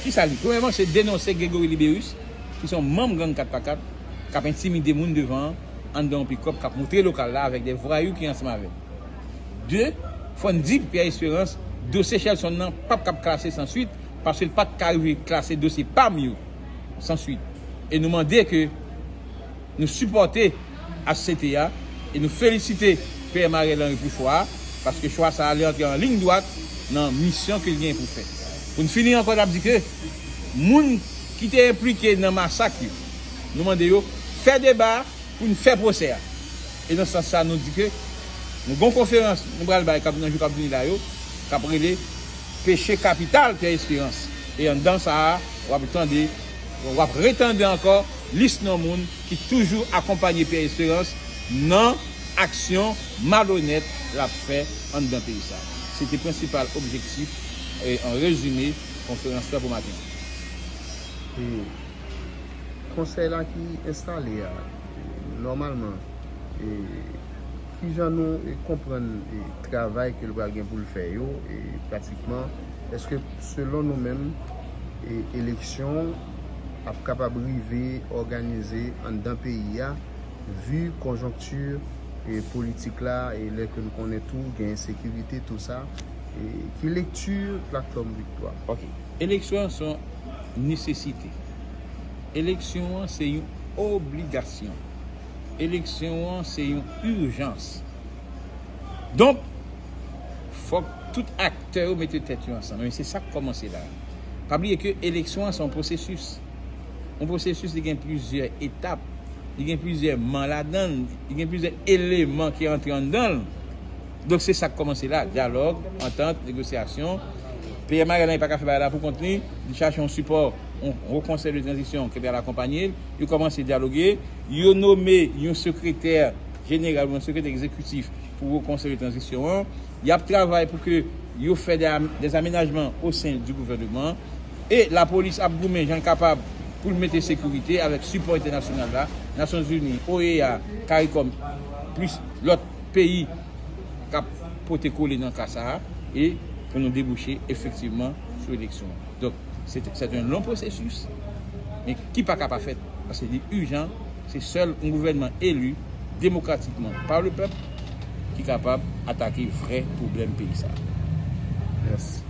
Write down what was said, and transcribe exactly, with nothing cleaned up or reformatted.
Kisa li? Premyèman, se denonse Gregory Liberus, ki se yon manm gang kat pa kat, k ap entimide moun devan an, anndan yon pikòp, k ap moutre lokal la avèk de vwayou ki ansanm avè l. De, fò n di Pierre Espérance, dosye Shelson nan p ap kab klase san swit, paske l pa t ka rive klase dosye pa m yo san swit. E nou mande ke nou sipòte H C T a e nou felisite P M Ariel Henry pou chwa a, paske chwa sa a, li antre an liy dwat nan misyon ke l gen pou fè. Pou n fini ankò, n ap di ke moun ki te enplike nan masak yo, nou mande yo fè deba pou n fè pwosè a. E nan sans sa, nou di ke nou gon konferans nou pral bay k ap nan jou k ap vini la yo, k ap rele Peche Kapital Pierre Espérance. E anndan sa a, w ap tande, w ap retande ankò lis non moun ki toujou akonpanye Pierre Espérance nan aksyon malonèt l ap fè anndan peyi sa. Se te prensipal objektif, e, an rezime, konferans la pou maten an. E konsèy la ki enstale a, e, nòmalman, e, kijan nou, e, konprann, e, travay ke l pral gen pou l fè yo, e, pratikman, èske selon nou menm, e, eleksyon ap kapab rive òganize anndan peyi a, vi konjonkti, e, politik la, e lè ke nou konnen tou gen ensekirite, tou sa, e ki lekti Platfòm Viktwa? Ok. Eleksyon an se yon nesesite. Eleksyon an se yon obligasyon. Eleksyon an se yon ijans. Donk, fòk tout aktè yo mete tèt yo ansanm. E se sa k kòmanse la. Pa bliye ke eleksyon an se yon pwosesis. Yon pwosesis, li gen plizyè etap, li gen plizyè man ladan l, li gen plizyè eleman ki antre anndan l. Donk, se sa k kòmanse la, dyalòg, antant, negosyasyon. P M Ariel Henry pa ka fè bagay la pou kont li, li chache yon sipò, yon Wo Konsèy de Tranzisyon ki pral akonpanye l. Yo kòmanse dyaloge, yo nome yon sekretè jeneral ou yon sekretè egzekitif pou Wo Konsèy de Tranzisyon an. Y ap travay pou ke yo fè de, des aménagements au sein du gouvernement. E lapolis ap goumen jan l kapab pou l mete sekirite avèk sipò entènasyonal la, Nasyonzini, O E A, CARICOM, plis lòt peyi k ap pote kole nan ka sa a, e pou nou debouche efektivman sou eleksyon an. Donk, se, se yon long pwosesis, men ki pa ka pa fèt, paske li ijan, se sèl yon gouvènman eli demokratikman pa le pèp ki kapab atake vrè pwoblèm peyi sa a. Mèsi.